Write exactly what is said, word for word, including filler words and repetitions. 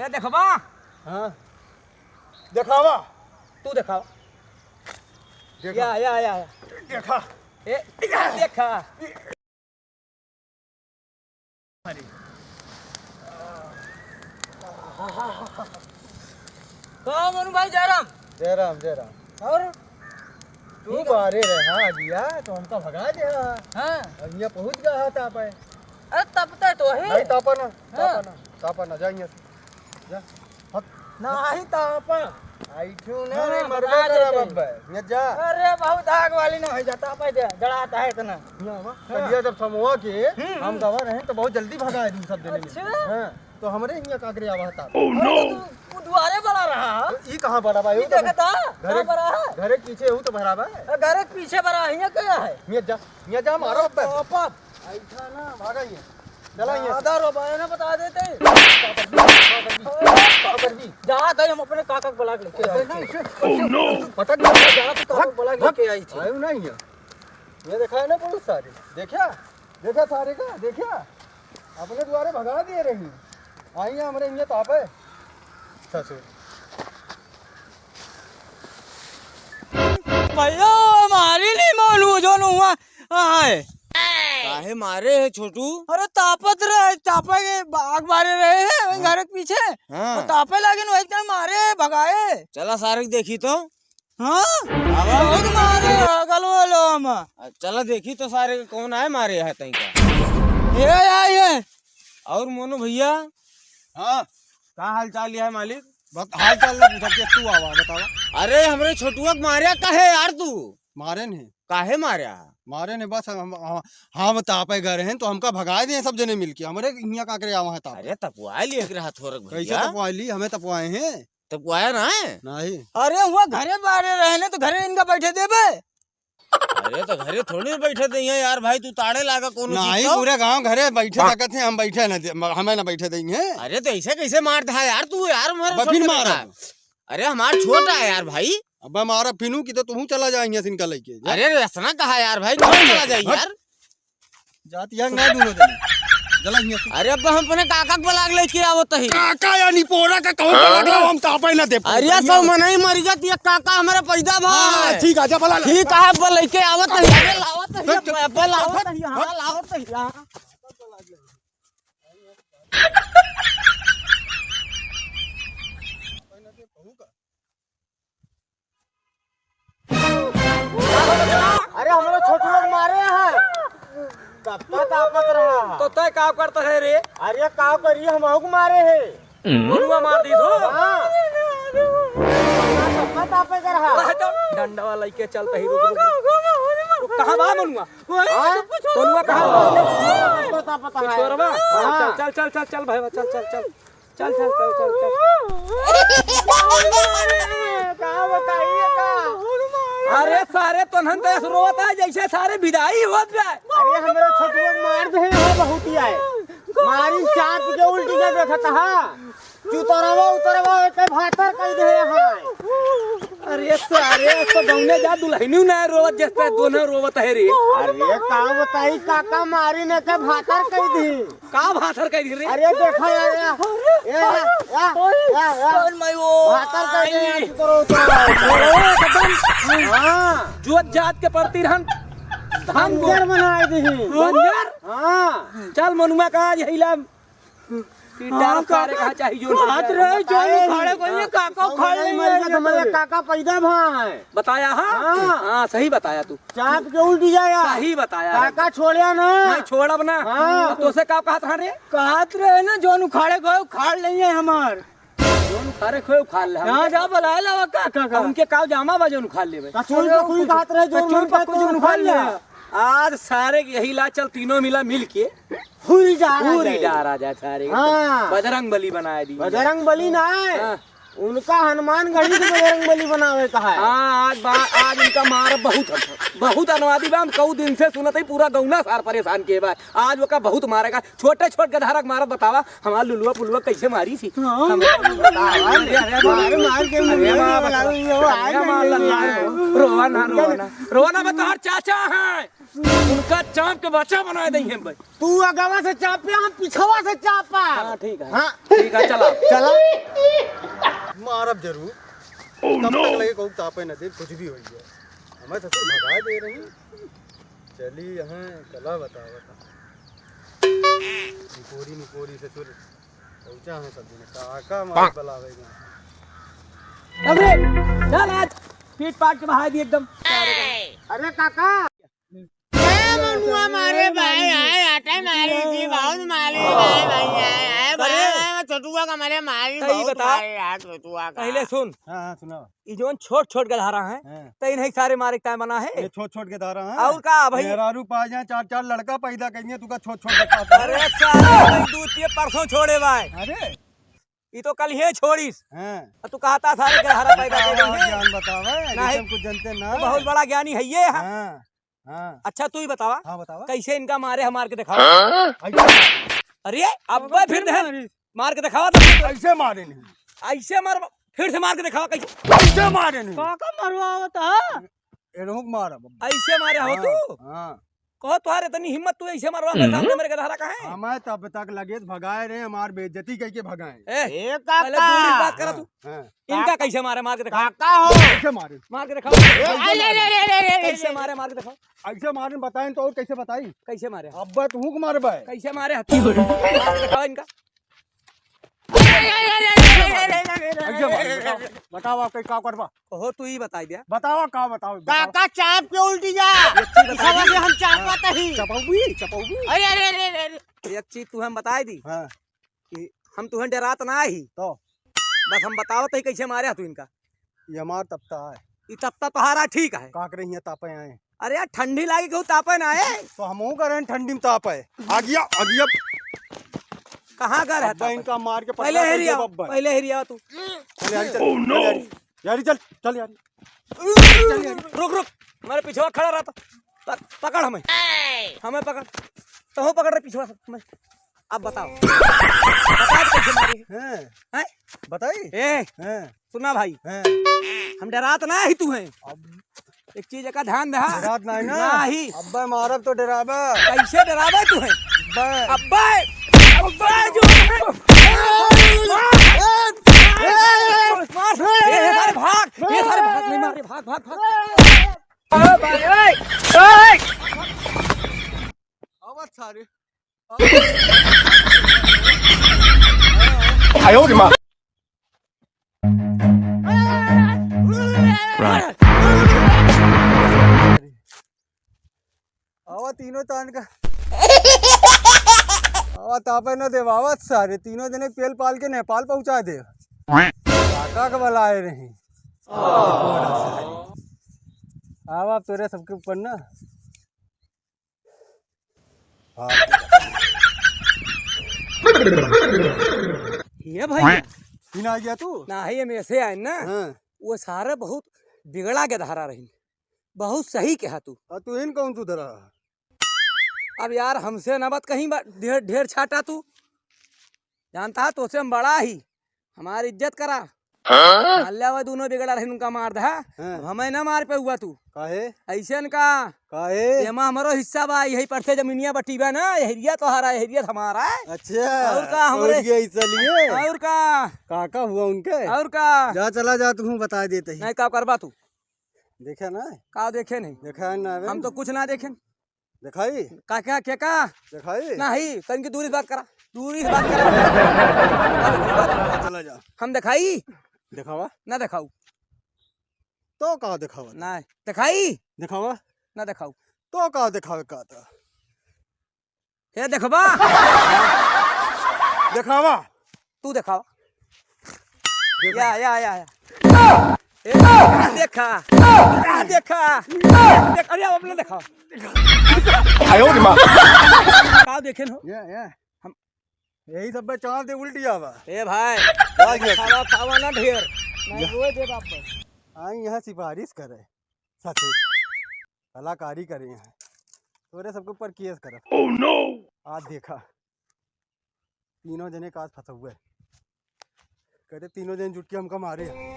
ए, देखबा? हाँ। देखावा। तू देखावा। देखा। या, या, या, या। देखा। ए, देखा। का मनु भाई जयराम? जयराम, जयराम। और? तू ठीक है। बाहरे रहा दिया, तो हमका भगा दे। हाँ। अब यहाँ पहुँच गया है तापा। अरे तपते तो है। नहीं, तापा ना, हाँ। तापा ना, तापा ना, जा यहाँ से। जा। हट। नाही तापा। आइठू ना हाँ, रे, मरबे भगा करब देते। अब्बे। यहाँ जा। अरे बहुत आग वाली ना हो जाता, तापा दे, जड़ाता है इतना। यहाँ बा। हाँ। कलिया जब समूहा के, हम्म, हम हम्म। गवा रहे, तो बहुत जल्दी भगा दू सब जने मिलके। अच्छा। हाँ। तो हमरे हियाँ का करे आवा था। Oh, अरे, no! तो तू, तू दुआरे बड़ा रहा। तो ई कहाँ बड़ा बा? ई ई तो देखा था? घरे, कहाँ बड़ा है? घरे के पीछे हूँ तो भरा बा। अरे, घरे के पीछे बड़ा है, हियाँ क्या है? हियाँ जा, हियाँ जा, मारो अब्बे। पापा। ऐसा ना, भागा ये। चला ये। आधा रो बाया ना बता देते। का कर दी? जा, दे, हम अपने काका को बुला के लेके आए थे। Oh, no! पटक दे। जा, तो काका को बुला के लेके आई थी। आयो ना ये। ये देखा है ना पुलिस सारे? देखा? देखा सारे का? देखा? अपने दुआरे भगा दिए रही। आई है हमरे हियाँ तापे। ससुर। भैया, मारी नहीं मानू जो नुआ है। काहे मारे है छोटू? अरे तापत रहे, तापे के आग बारे रहे हैं हाँ। घर के पीछे। हाँ। और तापे लागे न एकदम मारे, भगाए। चला सारे के देखी तो। हाँ? आवा। बहुत मारे, गलवा लो हम। आ, चला देखी तो सारे के कौन आए मारे है तई का। ये आए है। और मोनू भैया? हाँ। का हाल चाल है मालिक? बत-, हाल चाल ना पूछा, के तू आवा, बतावा। अरे हमरे छोटुआ के मार्या काहे यार तू? मारे नहीं। काहे मार्या? मारे नहीं, बस हम, हम, हम तापे गए रहे तो हमका भगाए दिए सब जने मिलके। हमरे हियाँ का करे आवा है तापे। अरे तपवाए लिए एक रहा थोरक कैसे भैया। तपवाए ली? हमें तपवाए हैं। तपवाया ना है? नहीं। अरे हुआ घरे बारे रहे ने तो घरे इनका बैठे देबे। अरे तो घरे थोड़ी बैठे दे हैं यार भाई, तू ताड़े लागा कोनो चीज नहीं, तो। पूरा गांव घरे बैठे सकत है, हम बैठे ना दे, हमें ना बैठे देंगे। अरे तो ऐसे कैसे मार था यार तू यार, हमारा अब छोट फिर मारा। अरे हमार छोट है यार भाई। अब मारा फिनू की तो तू चला जाएंगे सिनका लेके। जा। अरे रे, ऐसा ना कहा यार भाई, कौन चला जाए हट। यार? जात यंग ना दूनो जने। चला हियां से। अरे अब हम अपने काका के बुला के लेके आवत ही। काका या निपोरा का कहूँ बुला के लाओ, हम तापे ना दे। अरे तो मनई मर गया, ये काका हमारा पैदा भा हाँ, है। ठीक है, जा बुला ले। ठीक है, अब लेके आवत ही। अरे लावत ही, हट, अब लावत ही, हाँ, हट। लावत ही, हाँ। अरे हमरो छोटुआ के मारे हैं। तब तक तापत रहा है। तो तय का करता है रे? अरे का करी, हम आहू के मारे है। मनुआ मार दी तो। हाँ। तब तक तापे कर रहा। रह तो डंडवा लइके चलता ही, रुक, रुक, रुक। रुक, कहाँ बा मनुआ? हाँ? मनुआ कहाँ बा? तब तक तापत है। छोरवा? हाँ। चल, चल, चल, चल, चल भाई, चल, चल, चल। चल, चल, चल, चल, चल। का बताइए का? अरे सारे तोन्हन तो ऐसे रोवत है जैसे सारे विदाई होत जाए। अरे हमरे छोटुआ के मार दे हो बहुत ही आए। मारी चाप के उल्टी कर देखत हा। चुतरवा उतरवा के भातर कई दे है। अरे सारे तो गौने जा दुल्हनियों ना रोवत जैसे दोनों रोवत है रे। अरे का बताई काका मारी ने के भातर कई दी। का भातर कह दी रे? अरे देखा यार, या, या, या, या, या, या। कौन मैं वो? भातर कह दे यार, आई। तू तो रो, तू तो रो। एकदम हाँ। जोत जात के प्रति रहन धान को बंजर बनाए दी। बंजर? हाँ। चल मनुआ का आज हिला। कि हाँ, डाल सारे का कहाँ चाहिए जो हाथ रहे, जो बताए उखाड़े नहीं। को ये काका उखाड़ नहीं, लेंगे मर गया, ये तुम्हारे तो। काका पैदा भा है। बताया, हाँ? हाँ। हाँ, सही बताया तू। चाप के उल्टी जाया। सही बताया है। काका छोड़िया ना। नहीं छोड़ब ना। हाँ। अब तोसे का कहत हन रे? कहत रहे ना, जौन उखाड़े गए, उखाड़ लेंगे हमार। जौन उखाड़े खोए, उखाड़ ले। हाँ, जा बुलाए लावा काका का। उनके काव जामा बा, जौन उखाड़ लेबे। कचूरी पकूरी कहत रहे, जौन कचूरी मन पकूरी कहत जौन उखाड़ उखाड़ ले। ले। आज सारे के यही ला चल, तीनों मिला मिल के हुरी डारा हुरी जाए। डारा जाए सारे के। हाँ। बजरंग बली बनाए दी। बजरंग बली ना है। हाँ। उनका हनुमानगढ़ी के बजरंग बली बनावे का है। हाँ, आज बा-, आज इनका मार बहुत, बहुत अनवादी बा। हम कऊ दिन से सुनत हई, पूरा गौना सार परेशान किए बा। आज ओका बहुत मारेगा। छोटे छोट गधारक मारत बतावा, हमार लुलुआ पुलुआ कैसे मारी थी? हाँ। हम-, अरे, अरे, मार, मार के अरे, मुंह मार, में बता। लगा, ये वो आए अरे, मार, नहीं, लल्ला, नहीं, नहीं। रोवा ना, रोवा ना, रोवा ना, बता, चाचा है। उनका चाप के बच्चा बनाए देई हम भाई। तू अगवा से चापे, हम पिछवा से चापा। हाँ, ठीक है। हाँ। ठीक है, चला। चला। मारब जरूर। Oh, तब no! तक लगे कहूँ तापे न दे, कुछ भी होई जाए। हमें ससुर भगाए दे रही। चली यहाँ कला बतावत। निपोरी, निपोरी ससुर पहुँचा है सब दिन। काका मार बलावे गए। अबे, चल आज पीट पाट के बहाए दी एकदम। अरे काका, ए मनुआ मारे भाई, आए आटा मारी थी, बहुत मारी, भाई, भाई, आए, आए, अरे। भाई, भाई, छोटुआ का मारे मारी, सही बहुत बता। मारे यार, छोटुआ का। पहले सुन। हाँ, हाँ, सुनाओ। ई जौन छोट छोट गधारा हैं, हाँ। त इन्हें सारे मारे के टाइम बना है। ये छोट छोट गधारा हैं। और का भाई? मेहरारू पा जाए, चार चार लड़का पैदा करिए, तुका छोट छोट बच्चा। अरे सारे भाई, दूध पिए परसों छोड़े भाई। अरे। ई तो कल ही छोड़ीस। हाँ। और तू कहता सारे गधारा पैदा कर रही है। ज्ञान बतावे, नहीं। जैसे हम कुछ जानते ना। तू बहुत बड़ा ज्ञानी है ये, हाँ। हाँ। हाँ। अच्छा, तू ही बतावा। हाँ, बतावा। कैसे इनका मारे, हम मार के दिखावा। हाँ? ऐसे। अरे, अब तो फिर फिर दे-, मारी। मार के दिखावा तो। ऐसे मारे नहीं। ऐसे मार, फिर से मार के दिखावा कैसे। ऐसे मारे नहीं। काका मरवावत है? ए लोग मारा बब्बा। ऐसे मारे हो हाँ, तू? हाँ। कहो, तुहार इतनी हिम्मत, तू ऐसे मरवा के हम्म। सामने मेरे गधारा का है? हमें तब तक लगे भगाए रहे, हमार बेइज्जती कह के भगाए। ए, ए, पहले काका। दूर की बात करा तू। हाँ। इनका कैसे मारे, मार के दिखाओ। काका हो। कैसे मारे? मार के दिखाओ। ए, ए, ए, ए, ए, ए, ए, कैसे ए, मारे, मार के दिखाओ। ऐसे मारे बताएं तो और कैसे बताई? कैसे मारे? अब तू हुक मार बे। कैसे मारे हथौड़ा? मार के दिखाओ इनका। ए, ए, ए, ए, ए, ए, ए, ए, ए, कैसे मारे? बताओ। बताओ आप का करबा? ओहो, तू ही बताई दिया। बताओ का बताओ, बताओ। काका चाप के उल्टी जा। ये चीज बता इस वजह दी। से हम चाप हाँ। पाते ही। चपौबी, चपौबी। अरे, अरे, अरे, अरे, अरे। एक चीज तू हम बताई दी। हाँ। कि हम तुहन डरात ना ही। तो? बस हम बतावत ही कैसे मारे तू इनका। ये हमार तप्ता है। ई तप्ता तोहारा ठीक है। का करे हियाँ तापे आए? अरे यार, ठंडी लागी कहूँ तापे ना है। तो हमहू करे ठंडी में तापे। आ गया, आ गया। कहाँ का रहता अब्बा है? इनका मार के पहले पटका हेरी दे आओ, बब्बा। पहले हेरी आओ तू। चल यारी चल, Oh, no! चल यारी। यारी चल, चल यारी। चल यारी। रुक, रुक। हमारे पीछे खड़ा रहता। पक-, पकड़ हमें। हमें पकड़। तहूँ पकड़ रे पीछे से हमें। अब बताओ। बताओ तो कैसे मारे? हैं? हैं? बताई? ए, हैं? सुना भाई। हैं? हम डरात ना ही तू हैं। अब एक चीज का ध्यान दे, हाँ? डरात ना ही ना? ना ही। अब्बे मारब तो डराबे। कैसे डराबे तू हैं? अब्बे। अब्बे, अब्बे जो है। मार। ए, सारे भाग। ए, सारे भाग। नहीं मार रे, भाग, भाग, भाग। आवाज सारे। आवा तीनों तान का। आवा तापे न देवा, आवा सारे तीनों जने पेल पाल के नेपाल पहुंचा दे। काका के बलाए रही। आवा तोरे सबके ऊपर ना। हाँ। ये भैया। फिर आ गया तू? ना है, ये में से आए ना। हाँ। वो सारे बहुत बिगड़ा के धारा रही, बहुत सही कहा तू। आ तू इन कौन सुधरा? अब यार हमसे ना बात कहीं बा-, ढेर, ढेर छाटा तू। जानता है तोसे हम बड़ा ही, हमारी इज्जत करा। हाँ? मान ले, वो दोनों बिगड़ा रहे, उनका मार दे, हाँ? हाँ। अब हमें ना मार पे हुआ तू। काहे? ऐसे न का? काहे? एमा हमरो हिस्सा बा, यही पर से जमीनिया बटी बा ना, यहरिया तोहारा, यहरिया हमारा है। अच्छा, और का हमरे? और ये हिस्सा लिए? और का? काका हुआ उनके? और का? जा, चला जा, तू बता देते ही। नहीं, का करबा तू? देखे ना? का देखे नहीं? देखा है ना, हम तो कुछ ना देखें। देखाई? का, का, के का? देखाई? नहीं, तन की दूरी से बात करा। दूरी से बात करा। चला जा। हम देखाई? देखावा? ना देखाऊ। तो का देखावा? ना देखाई? देखावा? ना देखाऊ। तो का देखावे का था? हे देखबा? देखावा। तू देखावा। देखा। या, या, या, या। ए, देखा। देखा। देख, अरे, अब अपने देखावा। आयो रे माँ। का देखेन हो? या, या। हम यही सब में चांस दे उल्टी आवा। ए भाई, क्या किया? खावा, खावा ना ढेर। नहीं, या- रोए दे वापस। आई यहाँ सिफारिश करे, सचे कलाकारी करे यहाँ। तोरे सबके ऊपर केस करब। Oh no! आज देखा, तीनों जने कास फंसा हुआ है। कहते तीनों जने जुट के हमका मारे।